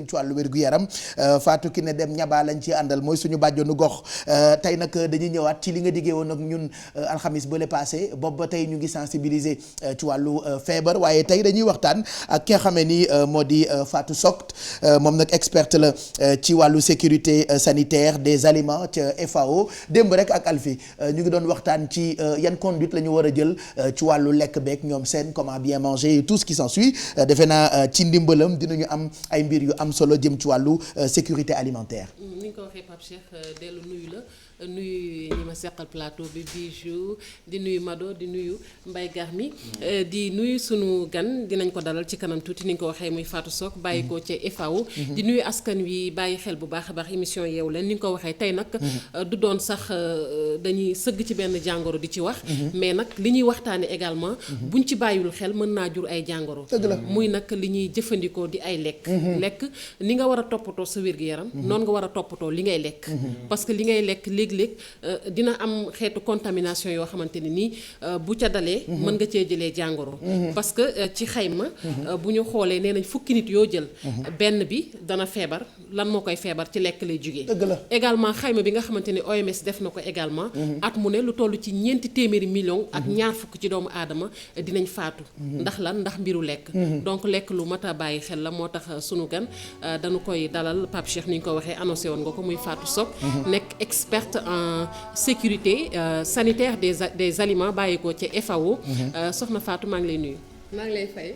jëm ci wàllu wér-gu-yaram Fatou Kiné Deme ñabaa lañ ci àndal mooy suñu bàjjonu gox tey nag dañuy ñëwaat ci li nga diggee woon ak ñun alxamis ba le passé boobu ba tey ñu ngi sensibiliser ci wàllu feebar waaye tey dañuy waxtaan ak ki nga xamee ni moo di Fatou Sock moom nag experte la ci wàllu sécurité sanitaire des aliments ca FAO démb rek ak Alfi ñu ngi doon waxtaan ci yan conduite la ñu war a jël ci wàllu lekk beeg ñoom seen comment bien manger et tout ce qui s'ensuit defe naa ci ndimbalam dinañu am ay mbir yu am solo jëm ci wàllu sécurité alimentaire. ni nga ko waxee Pape Cheikh dellu nuyu la nuyu ñi ma seqal plateau bi Bijou di nuyu Mado di nuyu Mbaye Garmi di nuyu sunu gan dinañ ko dalal ci kanam tuuti ni nga ko waxee muy Fatou Sock bàyyi ko ca FAO. di nuyu askan wi bàyyi xel bu baax a baax émission yeewu leen ni nga ko waxee tey nag du doon sax dañuy sëgg ci benn jàngoro di ci wax. mais nag li ñuy waxtaane également buñ ci bàyyiwul xel mën naa jur ay jàngoro. muy nag li ñuy jëfandikoo di ay lekk. lekk ni nga war a toppatoo sa wér-gu-yaram. noonu nga war a toppatoo li ngay lekk. parce que li ngay lekk léeg-léeg dina am xeetu contamination yoo xamante ne nii bu ca dalee. mën nga cee jëlee jàngoro. parce que ci xayma. bu ñu xoolee nee nañ fukki nit yoo jël. benn bi dana feebar lan moo koy feebar ci lekk lay jugee. également xayma bi nga xamante ni OMS def na ko également. at mu ne lu toll ci ñeenti téeméeri millions ak ñaar fukk ci doomu aadama dinañ faatu. ndax lan ndax mbiru lekk. donc lekk lu mat a bàyyi xel la moo tax sunu gan dañu koy dalal Pape Cheikh ni ñu ko waxee annoncé woon nga ko muy Fatou Sock. nekk experte en sécurité sanitaire des aliments bàyyi ko ci FAO. soxna Fatou maa ngi lay nuyu. maa ngi lay fay.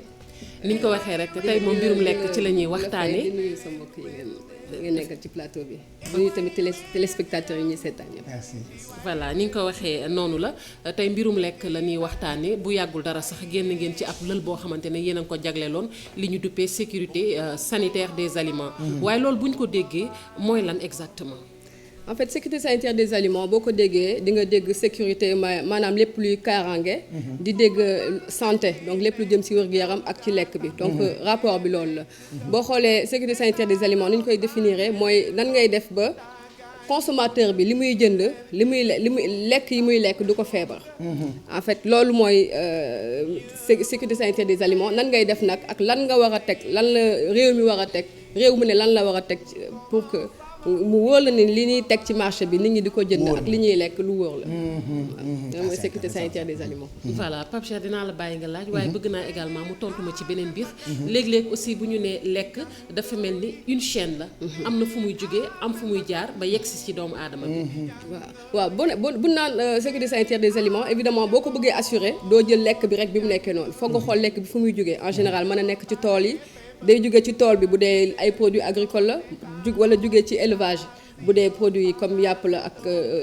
ni ñu ko waxee rek tey moom mbirum lekk ci la ñuy waxtaanee. di nuyu sa mbokk yi ngeen nekkal ci plateau bi. di nuyu tamit téléspectateurs yi ñuy seetaan yëpp. merci. voilà ni nga ko waxee noonu la tey mbirum lekk la ñuy waxtaanee bu yàggul dara sax génn ngeen ci ab lël boo xamante ne yéen a ngi ko jagleeloon li ñu duppee sécurité sanitaire des aliments. waaye loolu bu ñu ko déggee mooy lan exactement. en fait sécurité sanitaire des aliments boo ko déggee di nga dégg sécurité maanaam lépp luy kaaraange. di dégg santé donc lépp lu jëm ci wér-gu-yaram ak ci lekk bi. donc rapport bi loolu la. boo xoolee sécurité sanitaire des aliments ni ñu koy définir mooy nan ngay def ba consommateur bi li muy jënd li muy lekk yi muy lekk du ko feebar. en fait loolu mooy sécurité sanitaire des aliments nan ngay def nag ak lan nga war a teg lan la réew mi war a teg réew mi ne lan la war a teg pour que. mu wóor la ni li ñuy teg ci marché bi nit ñi di ko jënd ak li ñuy lekk lu wóor la. waaw mooy sécurité sanitaire des aliments. voilà Pape Cheikh dinaa la bàyyi nga laaj. waaye bëgg naa également mu tontu ma ci beneen biir. léeg-léeg aussi bu ñu nee lekk dafa mel ni une chaîne la. am na fu muy jógee am fu muy jaar ba yegsi ci doomu aadama bi. waaw bu naan sécurité sanitaire des aliments évidemment boo ko bëggee assurer doo jël lekk bi rek bi mu nekkee noonu foog nga xool lekk bi fu muy jógee en général mën a nekk ci tool yi. day jóge ci tool bi bu dee ay produits agricoles la wala jóge ci élevage bu dee produits comme yàpp la ak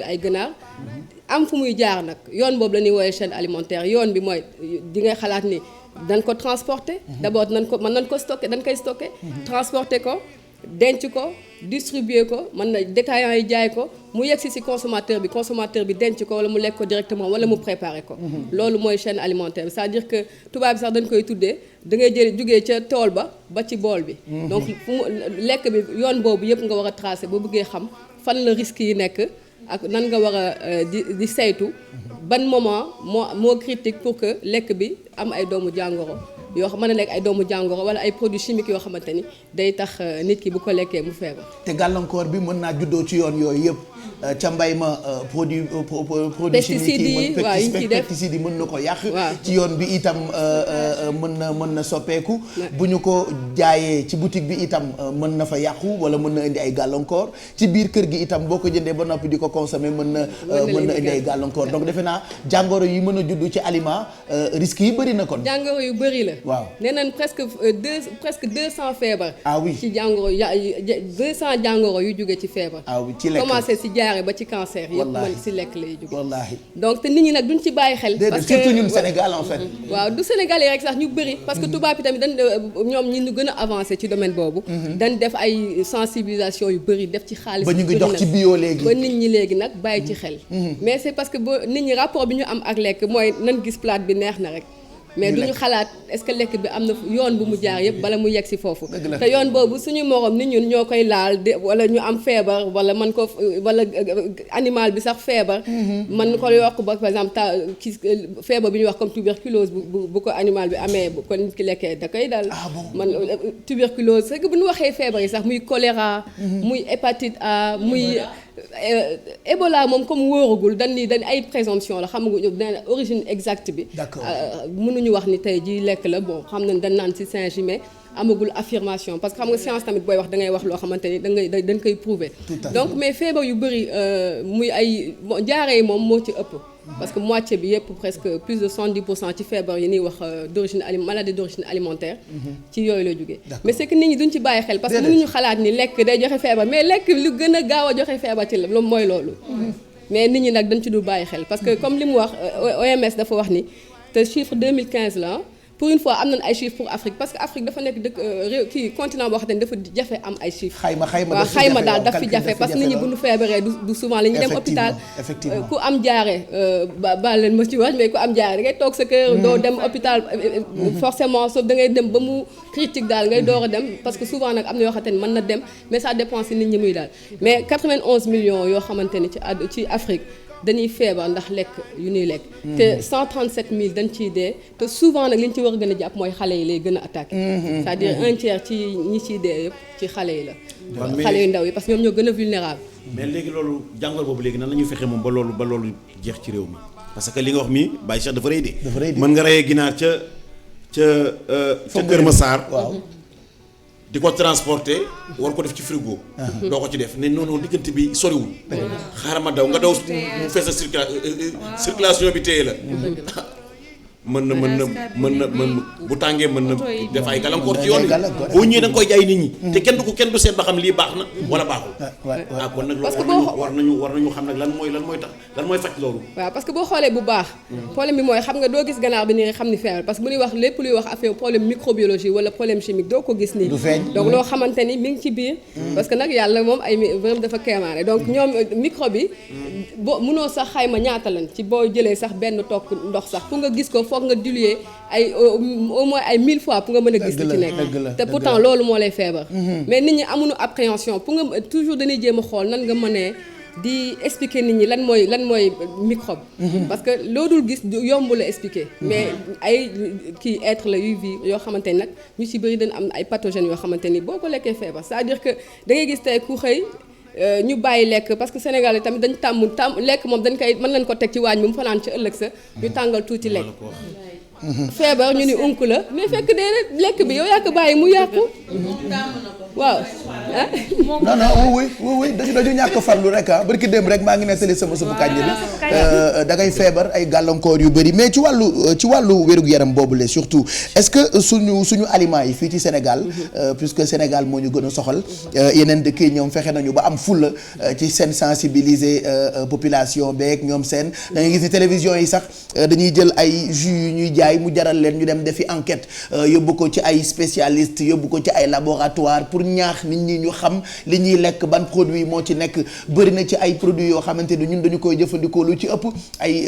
ay ganaar am fu muy jaar nag yoon boobu la ñuy woowee chaîne alimentaire yoon bi mooy di ngay xalaat ni dañ ko transporter d'abord dañ ko stocker dañ koy stocker transporter ko denc ko distribuer ko mën na détaillants yi jaay ko mu yegsi ci consommateur bi denc ko wala mu lekk ko directement wala mu préparer ko. loolu mooy chaîne alimentaire bi c'est-à-dire que tubaab bi sax dañ koy tuddee da ngay jël jugee ca tool ba ci bool bi. donc fu mu lekk bi yoon boobu yëpp nga war a tracer boo bëggee xam fan la risque yi nekk ak nan nga war a di saytu ban moment moo critique pour que lekk bi am ay doomu jàngoro. yoo xam mën na lekk ay doomu jàngoro wala ay produits chimiques yoo xamante ni day tax nit ki bu ko lekkee mu feebar. te gàllankoor bi mën naa juddoo ci yoon yooyu yëpp ca mbay ma produit chimiques yi pesticides yi mën na ko yàq. ci yoon bi itam mën na soppeeku. bu ñu ko jaayee ci boutique bi itam mën na fa yàqu wala mën na indi ay gàllankoor ci biir kër gi itam boo ko jëndee ba noppi di ko consommer mën na indi ay gàllankoor donc defe naa jàngoro yi mën a juddu ci aliment risques yi bëri na kon. jàngoro yu bëri la. waaw nee nañ presque 200 feebar. ah oui ci jàngoro 200 jàngoro yu jóge ci feebar. ah oui ci lekk commencé ci jaare ba ci cancer. yëpp man ci lekk lay jóge. wallaahi donc te nit ñi nag duñ ci bàyyi xel. parce que surtout ñun Sénégal en fait. waaw du Sénégal yi rek sax ñu bëri. parce que tubaab yi tamit dañ ñoom ñi ñu gën a avancé ci domaine boobu. dañ def ay sensibilisation yu bëri def ci xaalis. ba ñu ngi dox ci bio léegi. ba nit ñi léegi nag bàyyi ci xel. mais c'est parce que ba nit ñi rapport bi ñu am ak lekk mooy nan gis plate bi neex na rek. mais duñu xalaat est-ce que lekk bi am na yoon bu mu jaar yëpp bala mu yegg si foofu te yoon boobu suñu morom ni ñun ñoo koy laal wala ñu am feebar wala wala animal bi sax feebar man ko yokk ba par exemple feebar bi ñuy wax comme tuberculose bu ko animal bi amee bu ko nit ki lekkee da koy dal man tuberculose c'est que bu ñu waxee feebar yi sax muy choléra muy hépatite A muy Ebola moom comme wóoragul dañ ay présomption la xamaguñu origine exacte bi mënuñu wax ni tey ji lekk la bon xam nañ dañ naan ci singe mais amagul affirmation parce que xam nga science tamit booy wax da ngay wax loo xamante ni dañ koy prouver donc mais feebar yu bëri muy ay jaaree moom moo ci ëpp parce que moitié bi yëpp presque plus de 70% ci feebar yi ñuy wax maladie d'origine alimentaire ci yooyu la jógee mais c'est que nit ñi duñ ci bàyyi xel parce que mënuñu xalaat ni lekk day joxe feebar mais lekk lu gën a gaaw a joxe feebar ci la loolu mooy loolu mais nit ñi nag dañ ci du bàyyi xel parce que comme li mu wax OMS dafa wax ni te chiffre 2015 la pour une fois am nañ ay chiffres pour Afrique parce que Afrique dafa nekk dëkk réew continent boo xam ne dafa jafe am ay chiffres. xayma daal daf fi jafe parce que nit ñi bu ñu feebaree du souvent la ñuy dem hôpital ku am jaare baal leen ma ci wax mais ku am jaare da ngay toog sa kër doo dem hôpital forcément sauf da ngay dem ba mu critique daal ngay door a dem parce que souvent nag am na yoo xamante ni mën na dem mais ça dépend si nit ñi muy daal mais 91 millions yoo xamante ni ci Afrique dañuy feebar ndax lekk yu ñuy lekk te 137 000 dañ ciy dee te souvent nag li ñu ci war a gën a jàpp mooy xale yi lay gën a attaqué c'est-à-dire un tiers ci ñi ciy dee yëpp ci xale yi la xale yu ndaw yi parce que ñoom ñoo gën a vulnérable mais léegi loolu jàngoor boobu léegi nan la ñuy fexe moom ba loolu jeex ci réew mi parce que li nga wax mi Baye Cheikh dafa rëy de mën nga reyee ginaar ca Kër Massar di ko transporter war ko def ci frigo. doo ko ci def ne non diggante bi soriwul. xaaral ma daw nga daw mu fees circulation bi téye la. mën na bu tàngee mën na def ay gàllankoor ci yoon yi boo ñëwee da nga koy jaay nit ñi te kenn du seet ba xam lii baax na wala baaxul kon nag loolu war nañu xam nag lan mooy faj loolu waaw parce que boo xoolee bu baax problème bi mooy xam nga doo gis ganaar bi nii xam ni feebar parce que bu ñuy wax lépp luy wax affaire problème microbiologie wala problème chimique doo ko gis nii donc loo xamante ni mi ngi ci biir parce que nag yàlla moom ay vraiment dafa kéemaane donc ñoom microbe bi boo mënoo sax xayma ñaata lan ci boo jëlee sax benn tokk ndox sax pour nga gis ko foog nga diluer ay au moins ay 1000 fois pour nga mën a gis li ci nekk te pourtant loolu moo lay feebar mais nit ñi amuñu appréhension pour nga toujours dañuy jéem a xool nan nga mënee di expliquer nit ñi lan mooy microbe parce que loo dul gis yomb la expliquer mais ay kii être la yuy vivre yoo xamante ni nag ñu ci bëri dañ am ay pathogènes yoo xamante ni boo ko lekkee feebar c'est-à-dire que da ngay gis tey ku xëy ñu bàyyi lekk parce que Sénégal tamit dañ tàmm lekk moom dañ koy mën nañ ko teg ci waañ bi mu fanaan ci ëllëg sa ñu tàngal tuuti lekk feebar ñu ni unk la mais fekk dee lekk bi yow yaa ko bàyyi mu yàqu waaw non oui dañu ñàkk farlu rek barki démb rek maa ngi nettali sama subu kànja bi da ngay feebar ay gàllankoor yu bëri mais ci wàllu wérug yaram boobule surtout est-ce que suñu aliments yi fii ci Sénégal puisque Sénégal moo ñu gën a soxal yeneen dëkk yi ñoom fexe nañu ba am fulla ci seen sensibiliser population beeg ñoom seen da ngay gis ni télévision yi sax dañuy jël ay jus yu ñuy jaay mu jaral leen ñu dem defi enquête yóbbu ko ci ay spécialistes yóbbu ko ci ay laboratoire pour ñaax nit ñi ñu xam li ñuy lekk ban produit moo ci nekk bëri na ci ay produits yoo xamante ni ñun dañu koy jëfandikoo lu ci ëpp ay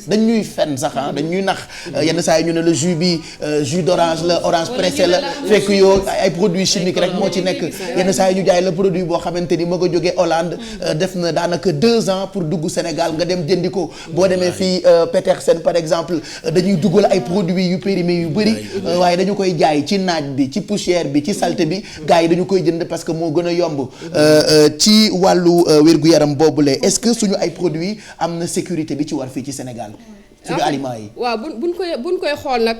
dañuy fen sax dañuy nax yenn saa yi ñu ne la jus bi jus d'orange la orange pressé la fekk yoo ay produits chimiques rek moo ci nekk yenn saa yi ñu jaay la produit boo xamante ni ma nga jógee Hollande def na daanaka 2 ans pour dugg Sénégal nga dem jëndi ko boo demee fii Petersen par exemple dañuy dugal ay produits yu périmés yu bëri waaye dañu koy jaay ci naaj bi ci poussière bi ci saleté bi gars yi dañu koy jënd parce que moo gën a yomb ci wàllu wér-gu-yaram boobule est-ce que suñu ay produits am na sécurité bi ci war fii ci Sénégal suñu aliments yi waaw buñ koy xool nag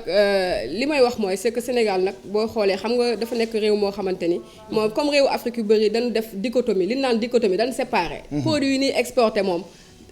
li may wax mooy c'est que Sénégal nag boo xoolee xam nga dafa nekk réew moo xamante ni moom comme réew Afrique yu bëri dañu def dichotomie li ñu naan dichotomie dañu séparé produits yi ñuy exporté moom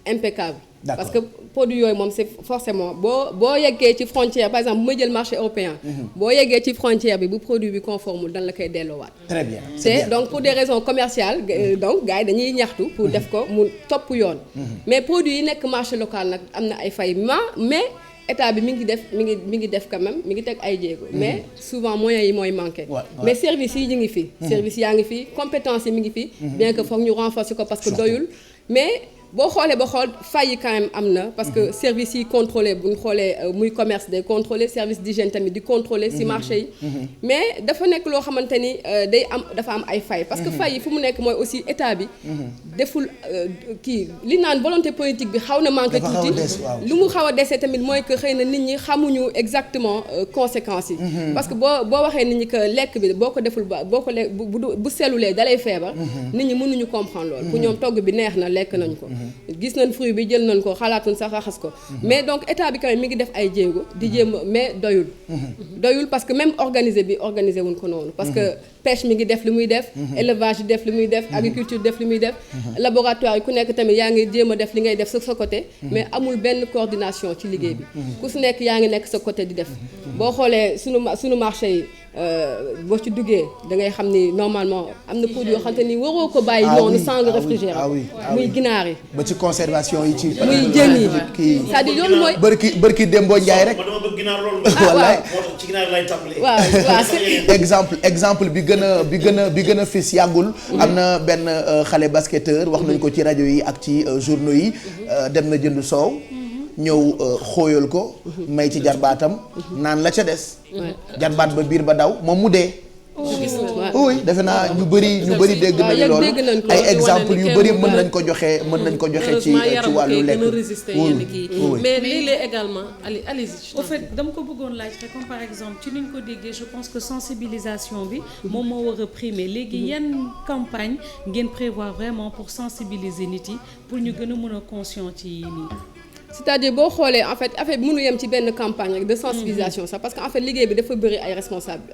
impeccable parce que produit yooyu moom c'est forcément boo yeggee ci frontière par exemple bu may jël marché européen boo yeggee ci frontière bi bu produit bi conforme dañ la koy delloowaat très bien c'est donc pour des raisons commerciales donc gars yi dañuy ñaxtu pour def ko mu topp yoon mais produit yi nekk marché local nag am na ay fay mais état bi mi ngi def quand même mi ngi teg ay jéego mais souvent moyens yi mooy manqué mais services yi ñu ngi fi services yaa ngi fi compétences yi mi ngi fi bien que foog ñu renforcer ko parce que doyul mais boo xoolee ba xool failles yi quand même am na parce que services yi contrôlé bu ñu xoolee muy commerce day contrôlé service d'hygiène tamit di contrôlé ci marché yi mais dafa nekk loo xamante ni dafa am ay failles parce que failles yi fu mu nekk mooy aussi état bi deful kii li naan volonté politique bi xaw na manqué tuuti lu mu xaw a desee tamit mooy que xëy na nit ñi xamuñu exactement conséquences yi parce que boo waxee nit ñi que lekk bi boo ko deful ba boo ko lekk bu sellulee dalay feebar nit ñi mënuñu comprendre loolu pour ñoom togg bi neex na lekk nañ ko gis nañ fruit bi jël nañ ko xalaatuñ sax raxas ko mais donc état bi quand même mi ngi def ay jéego di jéem mais doyul parce que même organisé wuñ ko noonu parce que pêche mi ngi def li muy def élevage yi def li muy def agriculture def li muy def laboratoire yi ku nekk tamit yaa ngi jéem a def li ngay def sa côté mais amul benn coordination ci liggéey bi ku si nekk yaa ngi nekk sa côté di def boo xoolee sunu marché yi boo ci duggee da ngay xam ni normalement am na produit yoo xamante ni waroo ko bàyyi noonu sans le réfrigérateur muy ginaar yi ba ci conservation yi ci muy jën yi c'est-à-dire loolu mooy bërki Dembo Ndiaye rek dama bëgg ginaar loolu wallaay moo tax ci ginaar lay tàmbalee waaw exemple bi gën a fis yàggul am na benn xale basketteur wax nañ ko ci rajo yi ak ci journaux yi dem na jënd soow ñëw xóoyal ko may ci jarbaatam naan la ca des jarbaat ba biir ba daw moom mu dee oui defe naa ñu bëri dégg nañu loolu ay exemple yu bëri mën nañ ko joxe ci wàllu lekk mais léeg-léeg également allez-y au fait dama ko bëggoon laaj rek comme par exemple ci ni ñu ko déggee je pense que sensibilisation bi moom moo war a primer léegi yan campagne ngeen prévoir vraiment pour sensibiliser nit yi pour ñu gën a mën a conscient ci yii nii. c'est-à-dire boo xoolee en fait affaire bi mënu yem ci benn campagne rek de sensibilisation sax parce que en fait liggéey bi dafa bëri ay responsable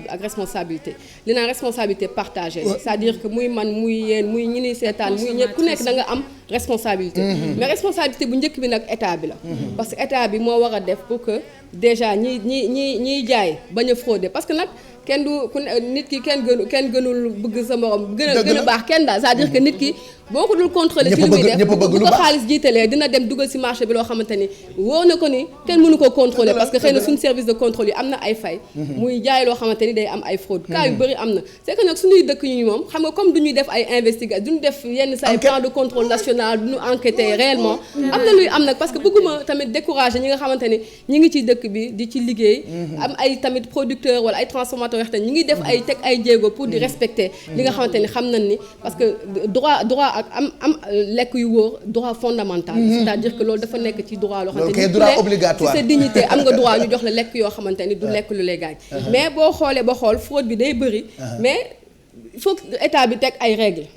ak responsabilité li naan responsabilité partagée c'est-à-dire que muy man muy yéen muy ñi ni seetaan muy ñëpp ku nekk da nga am responsabilité mais responsabilité bu njëkk bi nag état bi la parce que état bi moo war a def pour que déjà ñiy jaay bañ a frauder parce que nag kenn du nit ki kenn gënul bëgg sa morom gën a baax kenn daal c'est-à-dire que nit ki boo ko dul contrôler ci li muy def bu ko xaalis jiitalee dina dem dugal ci marché bi loo xamante ni wóor na ko ni kenn mënu ko contrôler parce que xëy na suñu service de contrôle yi am na ay fay muy jaay loo xamante ni day am ay fraude cas yu bëri am na c'est que nag suñuy dëkk ñu moom xam nga comme duñuy def ay investigation duñu def yenn say plan de contrôle national duñu enquêter réellement am na luy am nag parce que bëgguma tamit décourager ñi nga xamante ni ñi ngi ci dëkk bi di ci liggéey am ay tamit producteurs wala ay transformateurs yoo xam ne ñi ngi def ay teg ay jéego pour di respecter li nga xamante ni xam nañ ni parce que droit ak am lekk yu wóor droit fondamental c'est-à-dire que loolu dafa nekk ci droit loo xamante ni droit obligatoire ci sa dignité am nga droit ñu jox la lekk yoo xamante ni du lekk lu lay gaañ mais boo xoolee ba xool fraude bi day bëri mais il faut que état bi teg ay règles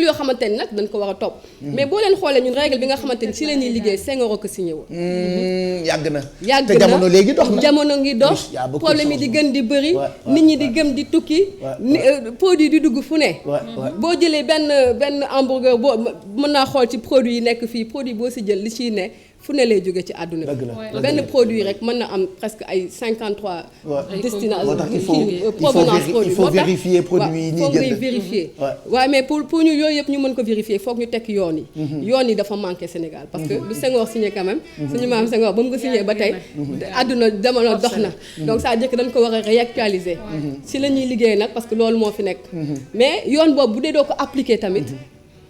yoo xamante ni nag dañ ko war a topp mais boo leen xoolee ñun règle bi nga xamante ni ci la ñuy liggéey Senghor ko signé woon yàgg na te jamono léegi dox na jamono ngi dox problème yi di gën di bëri nit ñi di gëm di tukki produit di dugg fu ne boo jëlee benn hamburger boo mën naa xool ci produit yi nekk fii produit boo si jël li ciy ne fu ne lay jóge ci àdduna bi benn produit rek mën na am presque ay 53 destinations provenance produit il faut vérifier produit yi ñuy jënd foog ngay vérifier waaye mais pour ñu yooyu yëpp ñu mën ko vérifier foog ñu teg yoon yi dafa manqué Sénégal parce que lu Senghor signé quand même suñu maam Senghor ba mu ko signé ba tey àdduna jamono dox na donc ça veut dire que dañ ko war a réactualiser si la ñuy liggéey nag parce que loolu moo fi nekk mais yoon boobu bu dee doo ko appliquer tamit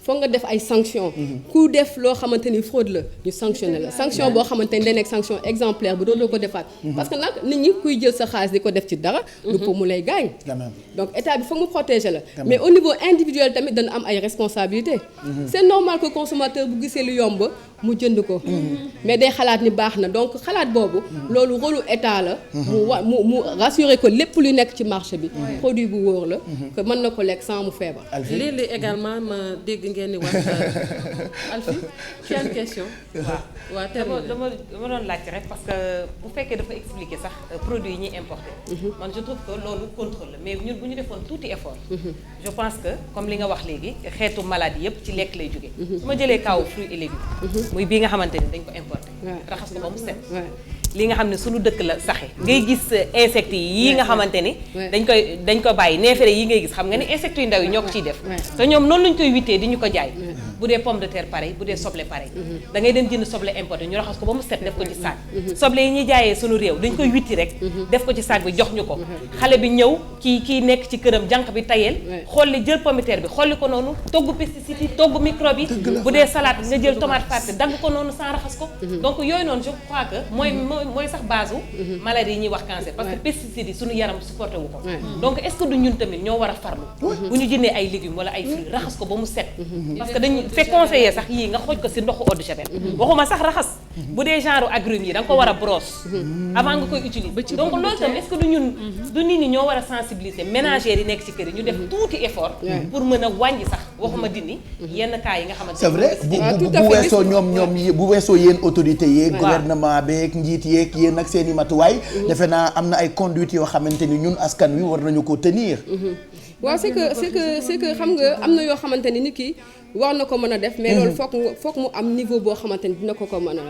foog nga def ay sanctions ku def loo xamante ni fraude la ñu sanctionné la sanction boo xamante ni day nekk sanction exemplaire bu dootoo ko defaat parce que nag nit ñi kuy jël sa xaalis di ko def ci dara du pour mu lay gaañ donc état bi foog mu protéger la mais au niveau individuel tamit dana am ay responsabilités c'est normal que consommateur bu gisee lu yomb mu jënd ko mais day xalaat ni baax na donc xalaat boobu loolu rôlu état la mu rassurer ko lépp lu nekk ci marché bi produit bu wóor la que mën na ko lekk sans mu feebar léeg-léeg également ma dégg ngeen ni wax Alfie tu as une question waaw dama doon laajte rek parce que bu fekkee dafa expliquer sax produits yi ñuy importé man je trouve que loolu contrôle la mais ñun bu ñu defoon tuuti effort je pense que comme li nga wax léegi xeetu maladie yëpp ci lekk lay jóge su ma jëlee kaw fruits et légumes muy bii nga xamante ni dañ ko importé raxas ko ba mu set li nga xam ne suñu dëkk la saxe ngay gis insectes yi nga xamante ni dañ ko bàyyi neefere yi ngay gis xam nga ni insectes yu ndaw yi ñoo ko ciy def te ñoom noonu lañ koy wittee di ñu ko jaay bu dee pomme de terre pareil bu dee soble pareil da ngay dem jënd soble importé ñu raxas ko ba mu set def ko ci sac soble yi ñuy jaayee sunu réew dañ koy witti rek def ko ci sac bi jox ñu ko xale bi ñëw kii nekk ci këram jànq bi tayeel xolli jël pomme de terre bi xolli ko noonu togg pesticide yi togg microbe yi bu dee salade nga jël tomate farcie dagg ko noonu sans raxas ko donc yooyu noonu je crois que mooy sax base u maladie yi ñuy wax cancer parce que pesticide yi suñu yaram supporté wu ko donc est-ce que du ñun tamit ñoo war a farlu bu ñu jëndee ay légumes wala ay fruits raxas ko ba mu set parce que dañu fait conseiller sax yii nga xooj ko si ndoxu eau de javel waxuma sax raxas bu dee genre agrumes yi da nga ko war a brosse avant nga koy utiliser donc loolu tam est-ce que du ñun du nit ñi ñoo war a sensibiliser ménagères yi nekk ci kër yi ñu def tuuti effort pour mën a wàññi sax waxuma dindi yenn cas yi nga xamante c'est vrai bu weesoo ñoom bu weesoo yéen autorité yeeg gouvernement beeg njiit yeeg yéen ak seen i matuwaay defe naa am na ay conduite yoo xamante ni ñun askan wi war nañu ko tenir waaw c'est que xam nga am na yoo xamante ni nit ki war na ko mën a def mais loolu foog mu am niveau boo xamante ni dina ko mën a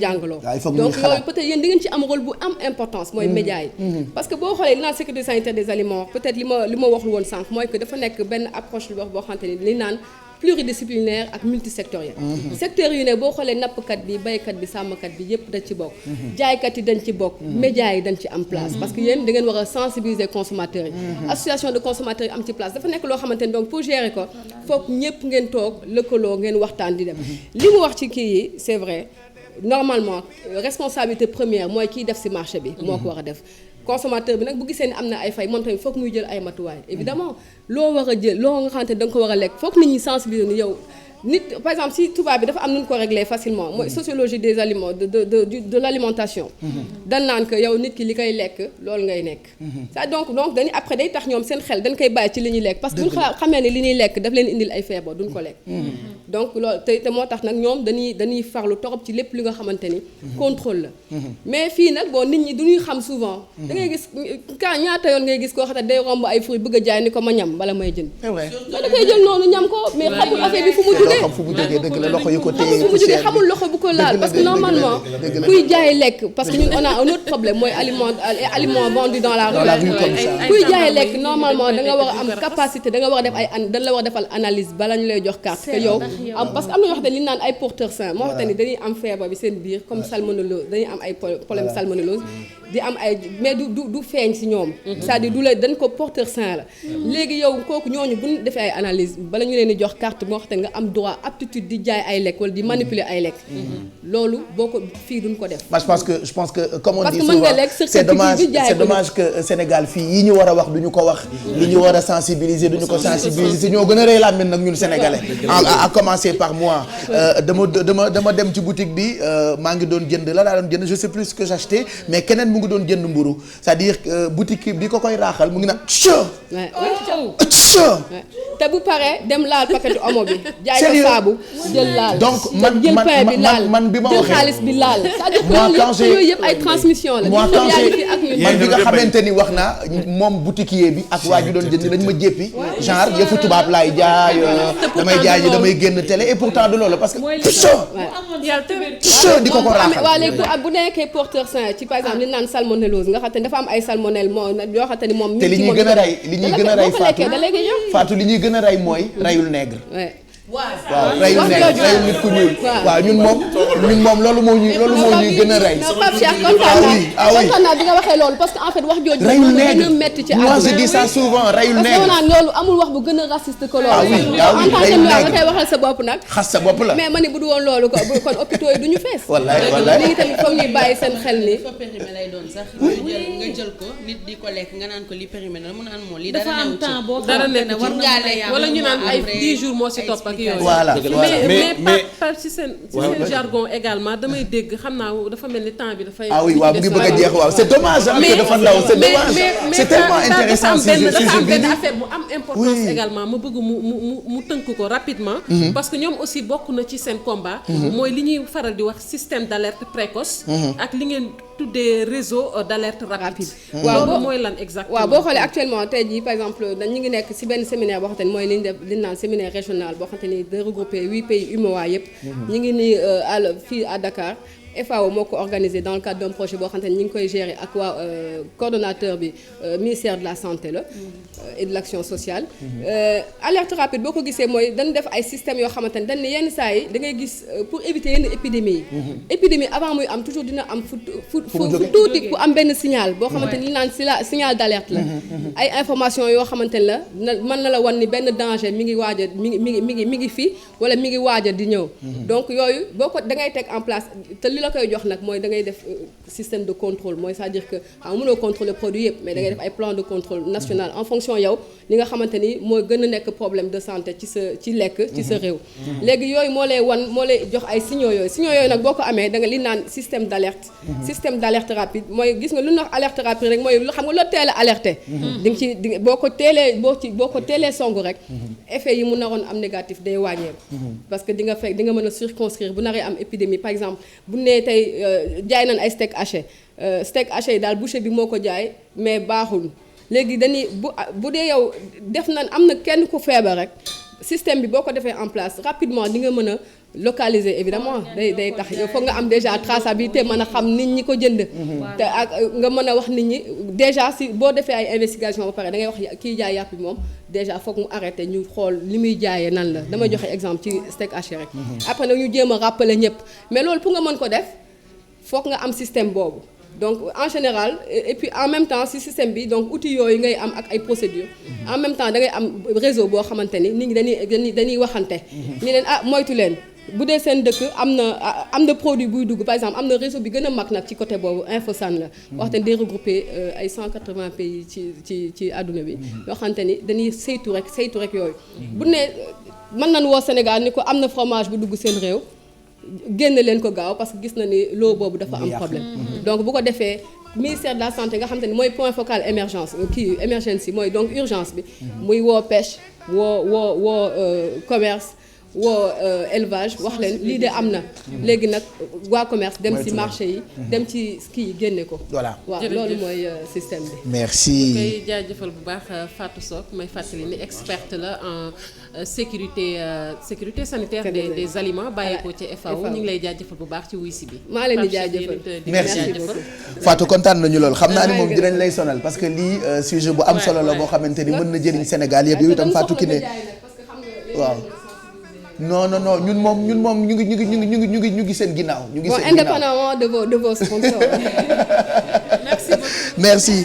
jàngaloo donc loolu peut-être yéen di ngeen ci am rôle bu am importance mooy média yi parce que boo xoolee li naan sécurité sanitaire des aliments peut-être li ma waxul woon sànq mooy que dafa nekk benn approche boo xamante ni li naan pluridisciplinaire ak multisectoriel secteurs yu ne boo xoolee nappkat bi baykat bi sàmmkat bi yépp dañ ci bokk jaaykat yi dañ ci bokk médias yi dañ ci am place parce que yéen da ngeen war a sensibiliser consommateurs yi association de consommateurs yi am ci place dafa nekk loo xamante ni donc pour gérer ko foog ñépp ngeen toog lëkkaloo ngeen waxtaan di dem li mu wax ci kii yi c'est vrai normalement responsabilité première mooy kiy def ci marché bi moo ko war a def consommateur bi nag bu gisee ni am na ay fay moom tamit foog muy jël ay matuwaay évidemment loo war a jël loo nga xamante ne da nga ko war a lekk foog nit ñi sensibiliser ni yow nit par exemple si tubaab bi dafa am nu ñu ko régler facilement mooy sociologie des aliments de l'alimentation dañ naan que yow nit ki li koy lekk loolu ngay nekk ça donc dañuy après day tax ñoom seen xel dañ koy bàyyi ci li ñuy lekk parce que buñ xamee ne li ñuy lekk daf leen indil ay feebar duñ ko lekk donc loolu te moo tax nag ñoom dañuy farlu torop ci lépp li nga xamante ni contrôle la mais fii nag bon nit ñi du ñuy xam souvent da ngay gis ñaata yoon ngay gis koo xam ne day romb ay fruits bëgg a jaay ni ko ma ñam bala may jënd da koy jël noonu ñam ko mais xamul affaire bi fu mu xam fu mu jógee dëgg la loxo yu ko téye fu mu jógee xamul loxo bu ko laal parce que normalement kuy jaay lekk parce que ñun on a un autre problème mooy aliment vendu dans la rue kuy jaay lekk normalement da nga war a am capacité da nga war a def dañ la war a defal analyse bala ñu lay jox carte que yow parce que am na ñoo xam ne li ñu naan ay porteurs sains moo xam ne dañuy am feebar bi seen biir comme salmonellose dañuy am ay problème salmonellose di am ay mais du feeñ ci ñoom c'est-à-dire du la dañ ko porteur sain la léegi yow kooku ñooñu bu ñu defee ay analyse bala ñu leen di jox carte moo xam ne nga am droit aptitude di jaay ay lekk wala di manipuler ay lekk loolu boo ko fii duñ ko def je pense que comme on dit souvent c'est dommage que Sénégal fii yi ñu war a wax duñu ko wax li ñu war a sensibiliser duñu ko sensibiliser ñoo gën a rëy làmmiñ nag ñun sénégalais à commencer par moi dama dem ci boutique bi maa ngi doon jënd la daa doon jënd je sais plus ce que j'achetais mais keneen mu ngi doon jënd mburu c'est-à-dire boutique bi ko koy raaxal mu ngi naan te bu paree dem laal paquetu omo bi jaay ko saabu jël laal donc man bi ma jël waxee xaalis bi laal c'est-à-dire yooyu yëpp ay transmission la man bi nga yéen xamante ni wax naa moom boutiquier bi ak waa ji doon jënd dañ ma jéppi genre yëfu tubaab laay jaay damay jaay ji damay génn télé et pourtant du loolu parce que di ko raaxal waaw léegi bu nekkee porteur sain ci par exemple li naan salmonellose nga xam te dafa am ay salmonelle moo yoo xam te ni moom te li ñuy gën a rey Fatou li ñuy gën a rey mooy reyul nègre waaw reyul nit ku ñuul waaw ñun moom loolu moo ñuy gën a rey non Pape Cheikh kontaan naa bi nga waxee loolu parce que en fait wax jooju reyul nègre gën a metti ci moi je dis ça souvent reyul nègre parce que loolu amul wax bu gën a raciste que loolu en tant que noir nga koy waxal sa bopp nag xas sa bopp la mais ma ni bu du woon loolu kon hôpitaux yi duñu fees wallaay lii tamit foog ñuy bàyyi seen xel ni fa périmé lay doon sax nga jël ko nit di ko lekk nga naan ko li périmé na mu naan moo li dafa am temps boo dara nekk war ngaa lekk wala ñu naan ay 10 jours moo ci topp ak yooyu voilà mais par ci seen jargon également damay dégg xam naa dafa mel ni temps bi dafay ah oui waaw mu ngi bëgg a jeex waaw c'est dommage que dafa ndaw c'est dommage c'est tellement intéressant dafa am benn affaire bu am importance également ma bëgg mu tënk ko rapidement parce que ñoom aussi bokk na ci seen combat mooy li ñuy faral di wax système d'alerte précoce ak li ngeen tuddee réseau d'alerte rapide loolu mooy lan exactement waaw boo xoolee actuellement tey jii par exemple ñu ngi nekk ci benn séminaire boo xamante ni mooy li ñu def li ñu naan séminaire régional boo xamante ni de regrouper 8 pays UMOA yëpp ñu ngi nii fii à Dakar FAO moo ko organisé dans le cadre d'un projet boo xamante ni ñu ngi koy gérer ak waa coordonnateur bi ministère de la santé la et de l'action sociale. Alerte rapide boo ko gisee mooy dañ def ay systèmes yoo xamante ni dañ ne yenn saa yi da ngay gis pour éviter yenn épidémies yi. épidémie avant muy am toujours dina am fu tuuti ku am benn signal boo xamante ni li naan signal d'alerte la. ay information yoo xamante ni la mën na la wan ni benn danger mi ngi waaj a mi ngi fii wala mi ngi waaj a di ñëw. donc yooyu boo ko da ngay teg en place te li la koy jox nag mooy da ngay def système de contrôle mooy c'est-à-dire que mënoo contrôler produit yëpp mais da ngay def ay plan de contrôle national en fonction yow li nga xamante ni mooy gën a nekk problème de santé ci lekk ci sa réew. léegi yooyu moo lay jox ay signaux yooyu nag boo ko amee da nga li naan système d'alerte. système d'alerte rapide mooy gis nga lu ñu wax alerte rapide rek mooy xam nga loo teel a alerté. di nga ci boo ko teelee songu rek. effet yi mu naroon am négatif day wàññeeku. parce que di nga mën a circonscrire bu naree am épidémie par exemple bu nee tey jaay nañ ay steak haché yi daal boucher bi moo ko jaay mais baaxul léegi dañuy bu dee yow def nañ am na kenn ku feebar rek système bi boo ko defee en place rapidement di nga mën a localiser évidemment day tax yow foog nga am déjà traçabilité mën a xam nit ñi ko jënd. te ak nga mën a wax nit ñi déjà si boo defee ay investigation ba pare da ngay wax kiy jaay yàpp bi moom déjà foog mu arrêté ñu xool li muy jaayee nan la damay joxe exemple ci steak haché rek. après nag ñu jéem a rappeler ñëpp mais loolu pour nga mën ko def foog nga am système boobu. donc en général et puis en même temps si système bi donc outils yooyu ngay am ak ay procédures en même temps da ngay am réseau boo xamante ni nit ñi dañuy waxante. ni leen moytu leen bu dee seen dëkk am na produit buy dugg par exemple am na réseau bi gën a mag nag ci côté boobu Infosan la. waxte day regroupé ay 180 pays ci àdduna bi. yoo xamante ni dañuy saytu rek yooyu. bu ne mën nañu woo Sénégal ni ko am na fromage bu dugg seen réew. génn leen ko gaaw parce que gis na ni loo boobu dafa am problème. donc bu ko defee ministère de la santé nga xam te ni mooy point focal emergency mooy donc urgence bi. muy woo pêche woo commerce woo élevage wax leen lii de am na. léegi nag waa commerce dem ci marché yi. dem ci ski yi génne ko. voilà waaw loolu mooy système bi. merci. koy jaajëfal bu baax Fatou Sock may fàttali ni experte la en sécurité sanitaire des aliments bàyyeekoo ci FAO ñu ngi lay jaajëfal bu baax ci wuy si bi. maa leen di jaajëfal merci Fatou kontaan nañu lool xam naa ni moom dinañ lay sonal parce que lii sujet bu am solo la boo xamante ni mën na jëriñ Sénégal yëpp yow itam Fatou Kiné waaw. non ñun moom ñu ngi seen ginnaaw. ñu ngi seen ginnaaw indépendamment de vos sponsors. merci beaucoup. merci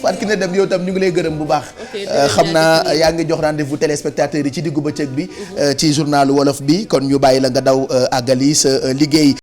Fatou Kiné Deme yow tam ñu ngi lay gërëm bu baax. xam naa yaa ngi jox rendez-vous téléspectateurs yi ci diggu bëccëg bi. ci journalu wolof bi kon ñu bàyyi la nga daw àggali sa liggéey.